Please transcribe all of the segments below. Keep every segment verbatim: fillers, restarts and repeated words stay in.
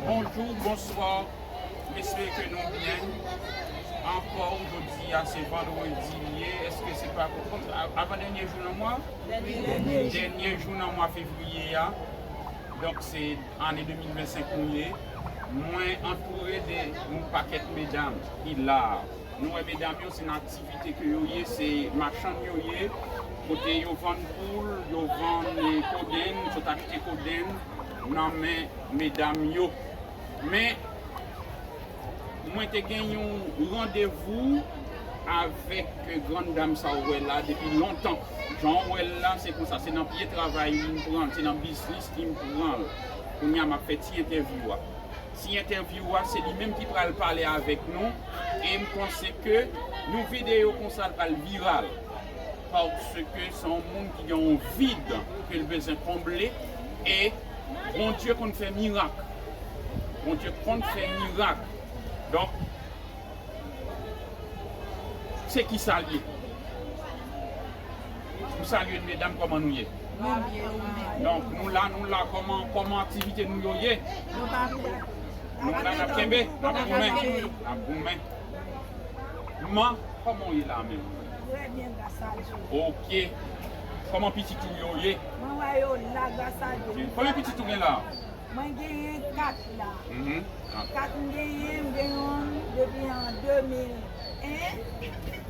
Bonjou, bonswa, m espere ke nou byen. Ankò jodi a se vandredi li ye, èske se pa kont avan dènye jou nan mwa? Dènye jou nan mwa fevriye a. Donk se ane de mil vennsenk nou ye. Mwen antoure de yon pakèt medam ki la. Nou wè medam yo se nan aktivite ke yo ye, se machann yo ye, kote yo vann poul, yo vann eh, kodenn, sot achte kodenn nan men medam yo. Men mwen te gen yon randevou avèk grann dam sa w wè la depi lontan. Jan w wè l la, se konsa, se nan pye travay li m pran l, se nan biznis li m pran l. Kounye a m ap fè ti entèvyou a. Ti entèvyou a, se li menm ki pral pale avèk nou. E m panse ke yon videyo konsa l pral viral. Paske se yon moun ki gen yon vid ke l bezwen konble. E Bondye konn fè mirak. Bondye konn fè mirak. Donk, se ki sa l ye? M salye n medam, kòman nou ye? Nou byen, ou menm? Donk nou la, nou la, kòman, kòman aktivite nou yo ye? Nou pa pè. Nou la, n ap kenbe, n ap goumen, n ap goumen. Man, kòman w ye la menm? Trè byen, gras a Dye. Oke. Kòman pitit ou yo ye? Mwen wè yo la, gras a Dye. Konbyen pitit ou gen la? Mwen genyen kat la. Mhm. Kat m genyen, m gen youn depi an de mil en.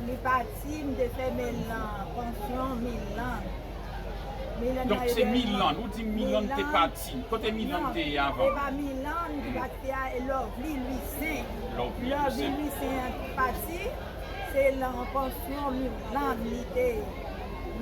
Li pati, m te fè men l nan pansyon Milan. Milan. Donk se Milan, ou di Milan te pati. Kote Milan te ye avan? Non, se pa Milan ki pati a, e Lovely Louissaint. Lovely Louissaint. Lovely Louissaint pati, se nan pansyon Milan li te ye.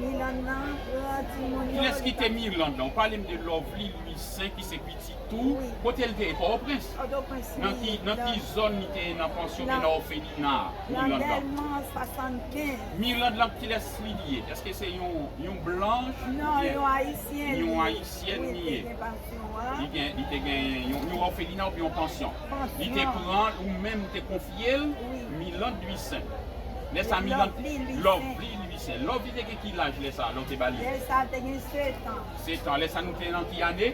Milan nan pran timoun yo. Kilès ki te Milan nan? Ou pale m de Lovely Louissaint ki se pitit ou. Wi. Kote l te ye? Pòtoprens? Pòtoprens. Nan ki, nan ki zòn li te ye nan pansyon oubyen nan òfelina? Nan Milan nan? Dèlman swasannkenz. Milan nan kilès li ye? Èske se yon, yon blanch? Non, oubyen yon ayisyèn li ye. Yon ayisyèn li ye. Wi, li te gen pansyon an. Li gen, li te gen yon, yon òfelina oubyen yon pansyon. Pansyon. Li te pran l, ou menm te konfye l, wi. Milan Louissaint. Lè sa Milan, Lovely Louissaint. Lovely Louissaint. Lovely te gen ki laj lè sa, lè w te ba li? Lè sa te gen sèt an. Sèt an. Lè sa nou te nan ki ane?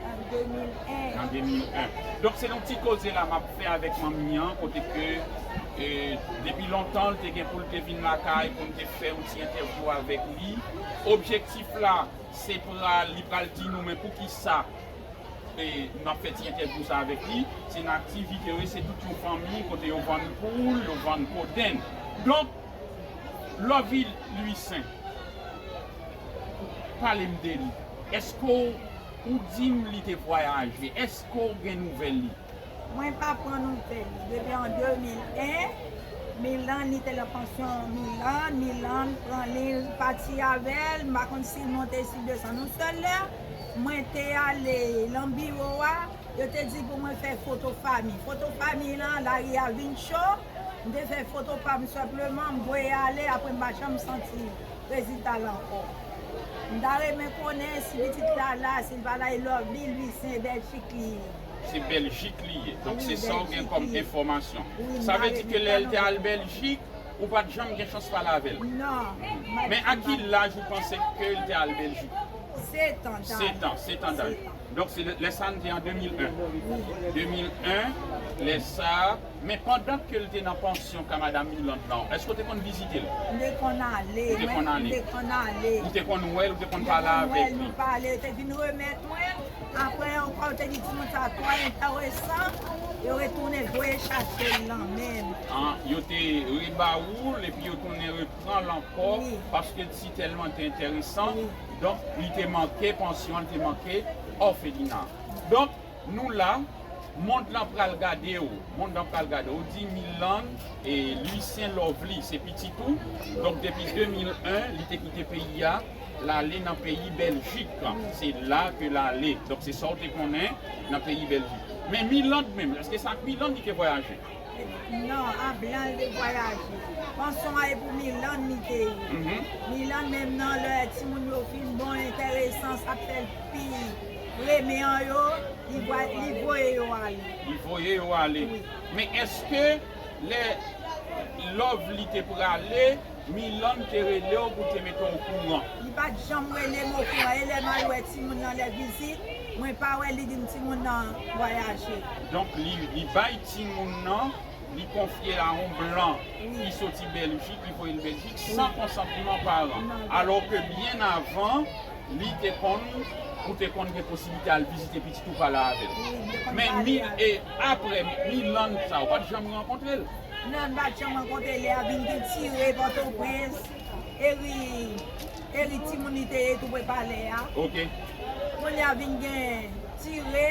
An de mil en. An de mil en. Donk se yon ti koze la m ap fè avèk manmi an, kote ke eh, depi lontan l te gen pou l te vin lakay pou n te fè yon ti entèvyou avèk li. Objektif la, se pral, li pral di nou men poukisa eh, n ap fè ti entèvyou sa avèk li. Se nan aktivite yo, se tout yon fanmi kote yo vann poul, yo vann kodenn. Donk, Lovely Louissaint, pale m de li. Èske w, ou di m li te vwayaje? Èske w gen nouvèl li? Mwen pa pran nouvèl li. Depi an de mil en, Milan, li te nan pansyon Milan, Milan pran li, l pati avè l, m pa konn si l monte, si l desann. Yon sèl lè, mwen te ale nan biwo a, yo te di pou mwen fè foto fanmi. Foto fanmi lan, lari a vin cho, m te fè foto pa m senpleman, m voye ale, apre m pa janm santi rezilta l ankò. M ta renmen konnen si pitit la la, si l pa la, e Lovely Louissaint, Bèljik li ye. Se Bèljik li ye. Donk se sa w gen kòm enfòmasyon. Sa vle di ke lè l te al Bèljik, ou pa t janm gen chans pale avè l? Non. Men a ki laj ou panse ke l te al Bèljik? Sèt an. Sèt an, sèt an daj. Donk se lè, lè sa a n te an de mil en. Wi. De mil en, lè sa a, men pandan ke l te nan pansyon ka madanm Milan nan, èske w te konn vizite l? M te konn ale. Ou te konn ale? M te konn ale. Ou te konn wè l, ou te konn pale avèk li? M te konn wè l, nou pale, yo te vin remèt mwen. Apre ankò, yo te di timoun sa twò enteresan, yo retounen voye chache l nan men m. An, yo te reba ou l, epi yo tounen reprann l ankò, wi, paske l si tèlman te enteresan. Wi. Donk, li te manke pansyon, li te manke òfelina. Donk, nou la, mond lan pral gade w. Mond lan pral gade w. Ou di Milan, e, Louissaint Lovely, se pitit ou. Donk, depi de mil en, li te kite peyi a, l ale nan peyi Bèljik. Se la ke l ale. Donk, se sa w te konnen nan peyi Bèljik. Men Milan menm, èske se ak Milan li te vwayaje? Non, a blan l te vwayaje. Pansyon an e pou Milan li te ye. Mhm. Milan menm nan lè timoun yo fin bon, enteresan, sa k fè l pi renmen an yo, li vwa-, li voye yo ale. Li voye yo ale. Wi. Men èske lè Lovely te prale, Milan te rele w pou te mete w okouran? Li pa t janm rele m okouran. E lè m al wè timoun nan lè vizit, Mwen pa wè li di m timoun nan vwayaje. Donk, li, li bay timoun nan, li konfye l a yon blan ki soti Bèljik, li voye l Bèljik san konsantman paran. Alò ke byen avan, li te konn, ou te konn gen posiblite al vizite pitit ou pale avè l. Men, mi, e, apre Milan sa, ou pa t janm rankontre l? Non, m pa t janm rankontre l. Lè a vin gen tire Pòtoprens, Eri, Eri timoun li te ye tou pre palè a. Ok. Kounye a vin gen tire,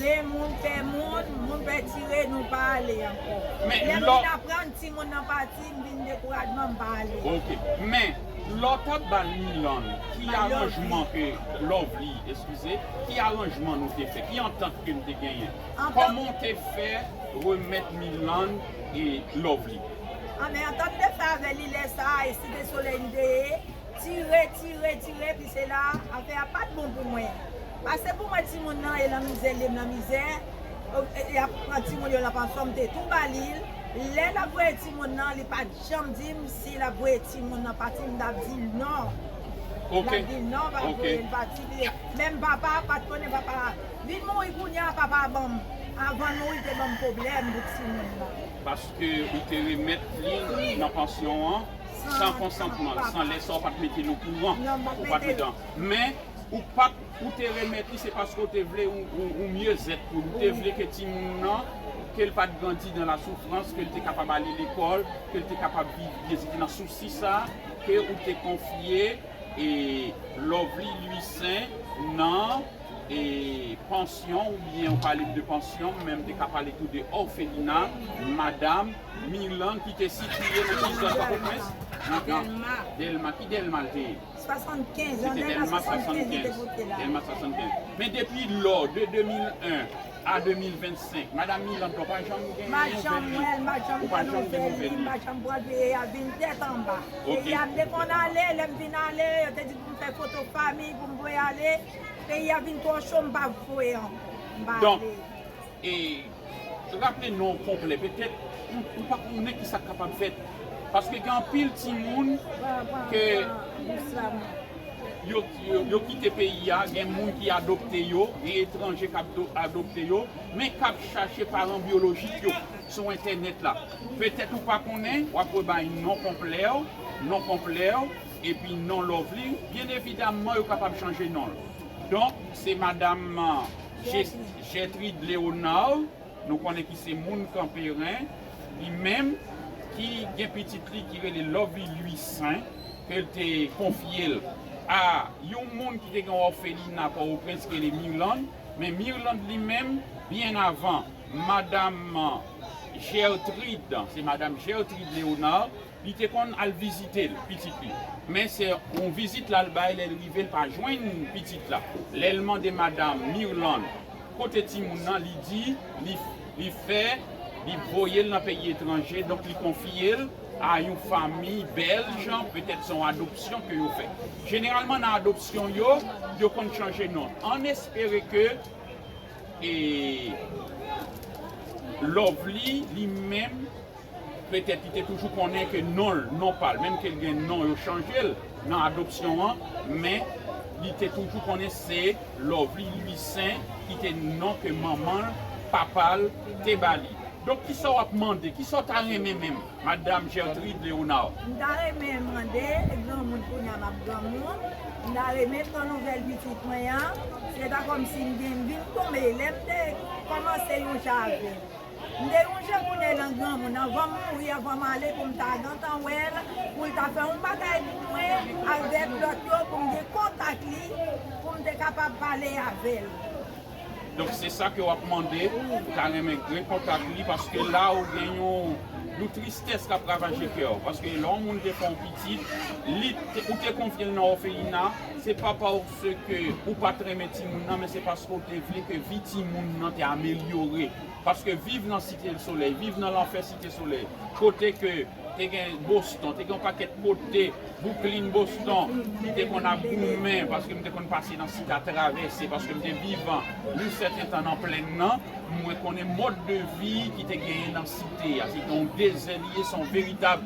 le moun pè moun, moun pè tire, nou pa ale ankò. Men lè m vin aprann timoun nan pati, m vin dekourajman, m pa ale. Ok. Men lè w t ap ba l Milan, ki aranjman ke Lovely, eskize, ki aranjman nou te fè? Ki antant ke n te genyen? Kòman w te fè remèt Milan e Lovely? Anben, antant m te fè avè li lè sa a, e Site Solèy m te ye, tire, tire, tire, pi se la, afè a pa t bon pou mwen. Pase pou mwen timoun nan, e nan mizè, li ye m nan mizè, e, e, y ap pran timoun yo nan pansyon, m te tou ba li l. Lè l ap voye timoun nan, li pa t janm di m si l ap voye timoun nan pati, m t ap di non. M t ap di non, pa voye l pati. Menm papa pa t konnen, papa vin mouri kounye a, papa ban m, avan l mouri, te ban m pwoblèm pou timoun nan. Paske ou te remèt li nan pansyon an san konsantman l, san lè sa w pa t mete l okouran, ou pa t mete l. Men, ou pa t, ou te remèt li, se paske w te vle yon, yon, yon myezèt pou l. Ou te vle ke timoun nan, ke l pa t grandi dans la souffrance, ke l te kapab ale lekòl, ke l te kapab viv byen. Se te nan sousi sa a ke ou te konfye e Lovely Louissaint nan e pansyon, oubyen ou pale m de pansyon, men m te ka pale tou de òfelina, Madanm Mirlande ki te sitiye nan ki zòn Pòtoprens? Nan Dèlma. Dèlma. Ki Dèlma l te ye? Swasannkenz, se te Dèlma swasannkenz li te pote la. Dèlma swasannkenz. Men depi lò, de de mil en a de mil vennsenk, Madanm Mirlande, ou pa janm gen nouvèl li? M pa janm wè l, m pa janm pran nouvèl li, m pa janm pran l, peyi a vin tèt anba. Peyi a m te konn ale, lè m vin ale, yo te di pou m fè foto fanmi, pou m voye ale. Peyi a vin twò cho, m pa voye ankò. M pa ale. Donk, e, raple non konplè, petèt, ou, ou pa konnen ki sa k kapab fèt. Paske gen anpil timoun ke yo, yo, yo kite peyi a, gen moun ki adopte yo, gen etranje k ap do-, adopte yo, men k ap chache paran byolojik yo sou entènèt la. Petèt ou pa konnen, w ap wè bay non konplè w, non konplè w, epi non Lovely, byen evidamman, yo kapab chanje non l. Donk, se madanm, euh, Gertrude Léonard, nou konnen ki se moun Kanperen, li menm ki gen pitit li ki rele Lovely Louissaint, ke l te konfye l a yon moun ki te gen òfelina Pòtoprens ki rele Mirlande, men Mirlande li menm, byen avan, madanm Gertrude, se madanm Gertrude Léonard, li te konn al vizite l, pitit li. Men se yon vizit l al bay, lè l rive, l pa jwenn pitit la. Lè l mande madanm Mirlande kote timoun nan, li di, li, li fè, li voye l nan peyi etranje, donk li konfye l a yon fanmi bèlj, petèt se yon adopsyon ke yo fè. Jeneralman, nan adopsyon yo, yo konn chanje non. Ann espere ke, e, Lovely, li menm, petèt li te toujou konnen ke non l, non pa l, menm ke l gen non yo chanje l nan adopsyon an, men li te toujou konnen se Lovely Louissaint ki te non ke manman l, papa l te ba li. Donk, kisa w ap mande? Kisa w ta renmen menm, Madanm Gertrude Léonard? M ta renmen mande granmoun, kounye a m ap granmoun, m ta renmen pran nouvèl pitit mwen an. Se ta kòmsi m gen, m vin tonbe. Lè m te kòmanse yon jan avè l, m te yon jan kounye a nan granmoun, anvan m mouri, anvan m ale, pou m ta gentan wè l, pou l ta fè yon bagay pou mwen, avèk lòt yo, pou m gen kontak li, pou m te kapab pale avè l. Donk, se sa ke w ap mande, ou ta renmen gen kontak li, paske la ou gen yon, yon tristès k ap ravaje kè w. Paske lè yon moun te fè yon pitit, li te, ou te konfye l nan òfelina, se pa paske ou pa t renmen timoun nan, men se paske w te vle ke vi timoun nan te amelyore. Paske viv nan Site Solèy, viv nan lanfè Site Solèy, kote ke te gen Boston, te gen yon pakèt kote, Brooklyn, Boston, m te konn ap goumen, paske m te konn pase nan Site a travèse, paske m te viv yon sèten tan nan plèn nan, mwen konnen mòd de vi ki te genyen nan Site a. Se te yon dezè li ye, se yon veritab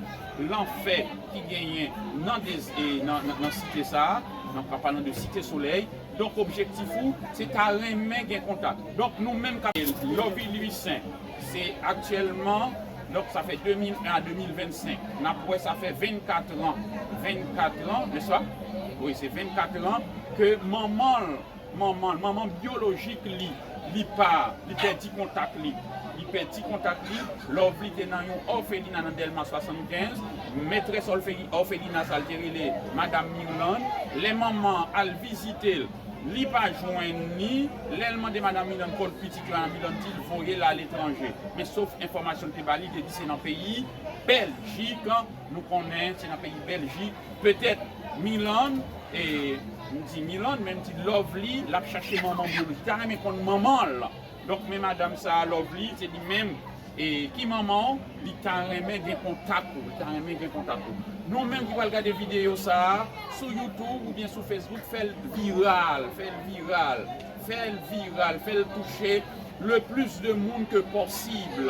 lanfè ki genyen nan dez-, e, nan, nan, nan Site sa a, nan, an palan de Site Solèy, Donk, objektif ou, se ta renmen gen kontak. Donk, nou menm k ap Lovely Louissaint, se aktyèlman, donk, sa fè de mil en a de mil vennsenk. N ap wè, sa fè vennkat an. Vennkat an, nèspa? Wi, se vennkat an ke manman l, manman l, manman byolojik li, li pa, li pèdi kontak li. Li pèdi kontak li. Lovely te nan yon òfelina nan Dèlma swasannkenz. Metrès òfeli-, òfelina sa l te rele Madanm Mirlande. Lè manman an al vizite l, li pa jwenn li. Lè l mande Madanm Mirlande kot pitit yo, Madanm Mirlande di l voye l aletranje. Men sof enfòmasyon l te ba li, li te di se nan peyi Bèljik. Nou konnen se nan peyi Bèljik. Petèt Mirlande, e, m di Mirlande, men m di Lovely, l ap chache manman byolojik. Li ta renmen konn manman l. Donk, men madanm sa a, Lovely, se li menm, e, ki manman w, li ta renmen gen kontak ou, li ta renmen gen kontak ou. Nou menm ki pral gade videyo sa a, sou YouTube oubyen sou Facebook, fè l viral, fè l viral, fè l viral, fè l touche le plus de moun ke posib,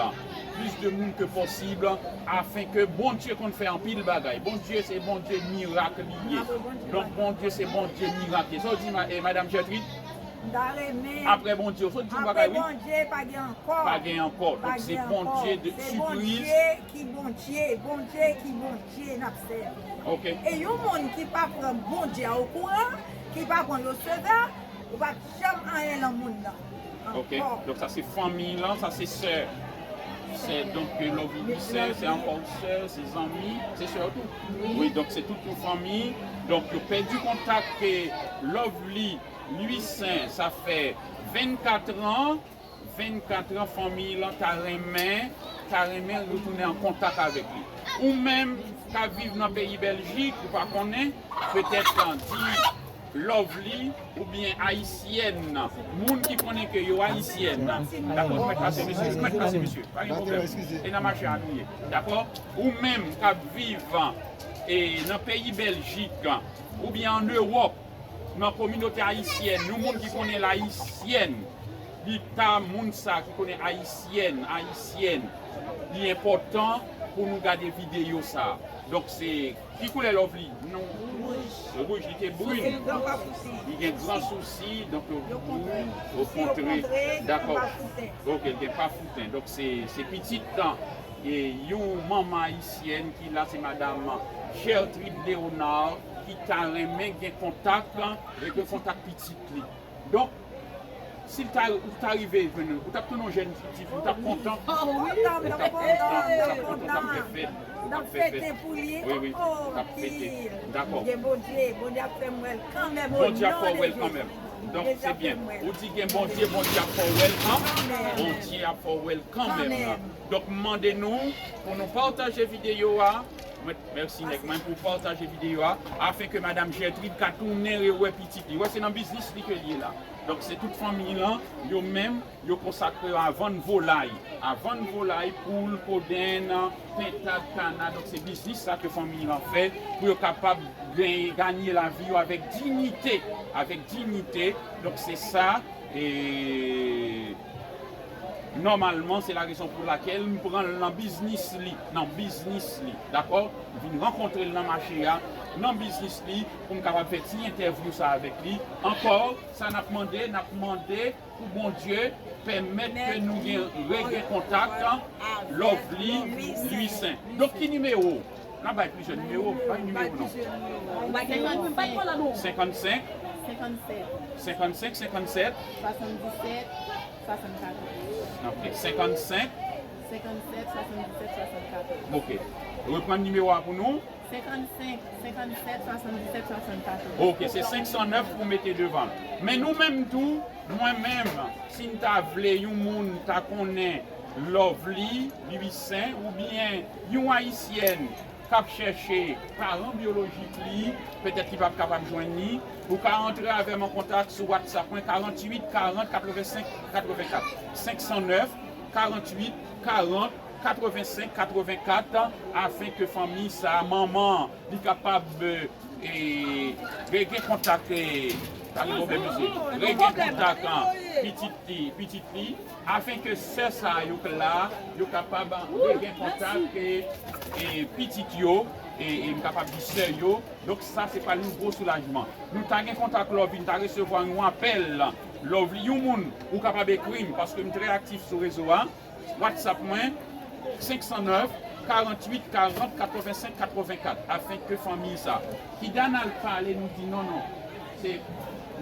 plus de moun ke posib, afin ke Bondye konn fè anpil bagay. Bondye se Bondye mirak li ye. Donk, Bondye se Bondye mirak li ye. Sa w di, ma-, e, Madanm Gertrude? M ta renmen. Apre Bondye, w sot di yon bagay, wi. Apre Bondye, pa gen ankò. Pa gen ankò. Donk, se Bondye de sipriz. Se Bondye ki Bondye, Bondye ki Bondye n ap sèvi. Ok. E yon moun ki pa pran Bondye a okouran, ki pa pran l osevè, ou p ap janm anyen nan monn nan. Ok. Ankò. Donk, sa se fanmi lan, sa se sè. Sè, donk, Lovely sè, se ankò sè, se zanmi, se sè w tou. Wi, donk, se tout yon fanmi. Donk, yo pèdi kontak ke Lovely Louissaint, sa fè vennkat an, vennkat an fanmi lan ta renmen, ta renmen retounen an kontak avèk li. Ou menm k ap viv nan peyi Bèljik, ou pa konnen, petèt, di Lovely oubyen ayisyèn, moun ki konnen ke yo ayisyèn. Dakò, nou mèt pase, mesye, nou mèt pase, mesye, pa gen pwoblèm. E nan mache a nou ye. Dakò? Ou menm k ap viv, e, nan peyi Bèljik, oubyen ann Ewòp, nan kominote ayisyèn, yon moun ki konnen l ayisyèn, li ta moun sa ki konnen ayisyèn, ayisyèn, li enpòtan pou nou gade videyo sa. Donk, se ki koulè Lovely? Non. Wouj. Wouj, li te brin. Li gen gran sousi, donk yo kontre. Dakò. Ok, li gen pa fouten. Donk, se, se pitit, e, yon manman ayisyèn ki la, se Madanm Gertrude Léonard, ki ta renmen gen kontak, gen kontak pitit li. Donk, si l ta, ou ta rive jwenn, ou t ap tounen yon jèn ti fi, ou t ap kontan. Ou t ap kontan, ou t ap kontan, ou t ap fè fèt, ou t ap fè fèt. Wi, wi, ou t ap fete. Dakò. Bondye ap fè m wè l kanmenm, o non de Jezi. Bondye ap fè w wè l kanmenm. Donk, se byen. Ou di gen Bondye, Bondye ap fè w wè l kanmenm. Bondye ap fè w wè l kanmenm. Donk, m mande nou pou nou pataje videyo a. Mwen, mèsi nèg mwen pou pataje videyo a, afin ke Madanm Gertrude ka tounen rewè pitit li. Wè, se nan biznis li ke l ye la. Donk, se tout fanmi lan, yo menm, yo konsakre yo a vann volay. A vann volay, poul, kodenn, pentad, kana. Donk, se biznis sa ke fanmi lan fè pou yo kapab gen, ganye lavi yo avèk diyite. Avèk diyite. Donk, se sa. E nòmalman, se la rezon pou lakèl m pran l nan biznis li, nan biznis li, dakò? M vin rankontre l nan mache a, nan biznis li, pou m kapab fè ti entèvyou sa avèk li. Ankò, sa n ap mande, n ap mande pou Bondye pèmèt ke nou gen, regen kontak Lovely Louissaint. Donk, ki nimewo? N a bay plizyè nimewo, bay nimewo non. Senkannsenk. Senkannsenk. Senkannsenk, senkannsèt. Swasanndisèt, swasannkatòz. Ok, senkannsenk. Senkannsèt, swasanndisèt, swasannkatòz. Ok. Reprann nimewo a pou nou. Senkannsenk, senkannsèt, swasanndisèt, swasannkatòz. Ok, se senk san nèf pou mete devan l. Men nou menm tou, mwen menm, si m ta vle yon moun ta konnen Lovely Louissaint oubyen yon ayisyèn k ap chèche paran byolojik li, petèt li p ap kapab jwenn li, ou ka antre avè m an kontak sou WhatsApp mwen, karannwit karant katrevensenk katrevenkat, senk san nèf karannwit karant katrevensenk katrevenkat, afin ke fanmi sa, manman an, li kapab, e, regen kontak, e, pa gen pwoblèm, mesye, regen kontak, a, pitit li, pitit li, afin ke sè sa yo k la, yo kapab regen kontak, e, e, pitit yo, e, e m kapab di sè yo. Donk sa se pral yon gwo soulajman. Nou ta gen kontak Lovely, nou ta resevwa yon apèl Lovely, yon moun ou kapab ekri m, paske m trè aktif sou rezo a. WhatsApp mwen, senk san nèf, karant uit, karant, katrevensenk, katrevenkat, afenke fanmi sa. Kidana al pale, nou di non, non. Se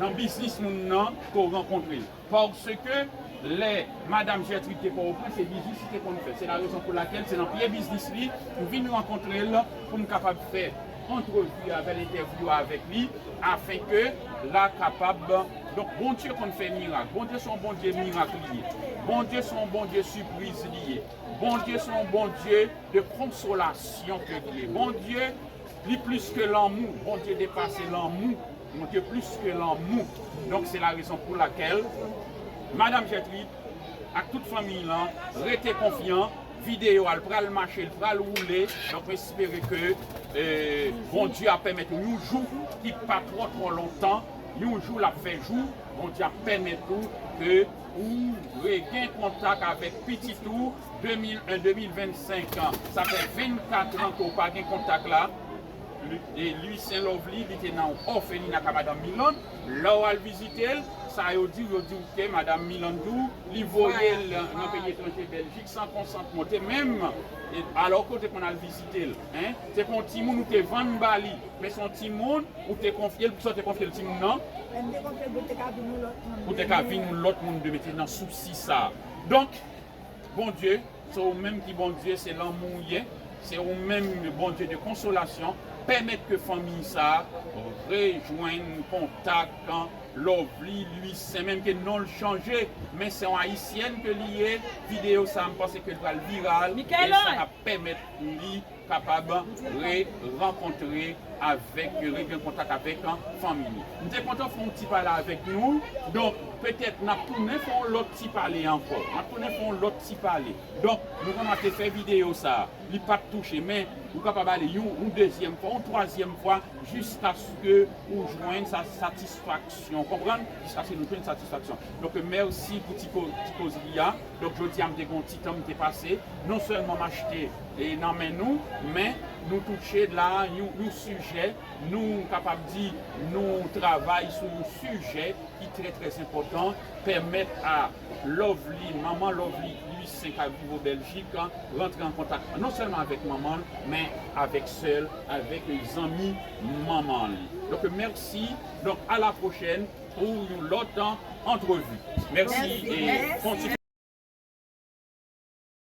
nan biznis moun nan ke w rankontre l. Paske lè Madam Gertrude te Pòtoprens, se biznis li te konn fè. Se la rezon pou lakèl se nan pye biznis li m vin rankontre l pou m kapab fè antrevi avè l, entèvyou avèk li, afenke l a kapab. Donk, Bondye konn fè mirak. Bondye se yon Bondye mirak li ye. Bondye se yon Bondye sipriz li ye. Bondye se yon Bondye de konsolasyon ke li ye. Bondye, li plis ke lanmou. Bondye depase lanmou. Bondye plis ke lanmou. Donk, se la rezon pou lakèl Madam Gertrude ak tout fanmiy lan, rete konfyan. Videyo a l pral mache, l pral woule. Donk, m espere ke, eh, Bondye ap pèmèt ou yon jou ki pa twò, twò lontan, yon jou l ap fè jou, Bondye ap pèmèt ou ke ou regen kontak avèk pitit ou. De mil en, de mil vennsenk an, sa fè vennkat an ke w pa gen kontak la. Li, e Louis Saint Lovely, li te nan yon òfelina ka madanm Milan. Lè w al vizite l, sa yo di w, yo di w ke madanm Milan di w, li voye l nan peyi etranje, Bèljik, san konsantman. Te menm, e, alò ke w te konn al vizite l, en, te kon timoun ou te vann ba li, men se yon timoun ou te konfye l, pou sa w te konfye l timoun nan, Lè m te konfye l pou l te ka vin yon lòt moun pou te ka demen. Vin yon lòt moun demen, te nan sousi sa. Donk, Bondye, se ou menm ki Bondye, se lanmou w ye, se ou menm Bondye de konsolasyon. Pèmèt ke fanmi sa a rejwenn kontak Lovely Louis Saint, menm ke non l chanje, men se yon ayisyèn ke li ye. Videyo sa a, m panse ke l pral viral, e sa k ap pèmèt li kapab re-rankontre avèk, regen kontak avèk, an, fanmi li. M te kontan fè yon ti pale avèk nou. Donk, petèt n ap tounen fè yon lòt ti pale ankò. N ap tounen fè yon lòt ti pale. Donk, nou konn te fè videyo sa a. Li pa t touche, men ou kapab ale yon, yon dezyèm fwa, yon twazyèm fwa, jiskaske ou jwenn sa satisfaksyon. Konprann? Jiskaske nou jwenn satisfaksyon. Donk, mèsi pou ti ko-, ti kozri a. Donk, jodi a, m te gen yon ti tan m te pase. Non sèlman m achte, e, nan men nou, men nou touche la yon, yon sijè, nou kapab di, nou travay sou yon sijè ki trè, trè enpòtan, pèmèt a Lovely, manman Lovely Louis Saint k ap viv o Bèljik, rantre an kontak non sèlman avèk manman l, men avèk sè l, avèk zanmi manman l. Donk, mèsi. Donk, a la pwochèn pou yon lòt antrevi. Mèsi e kontinye.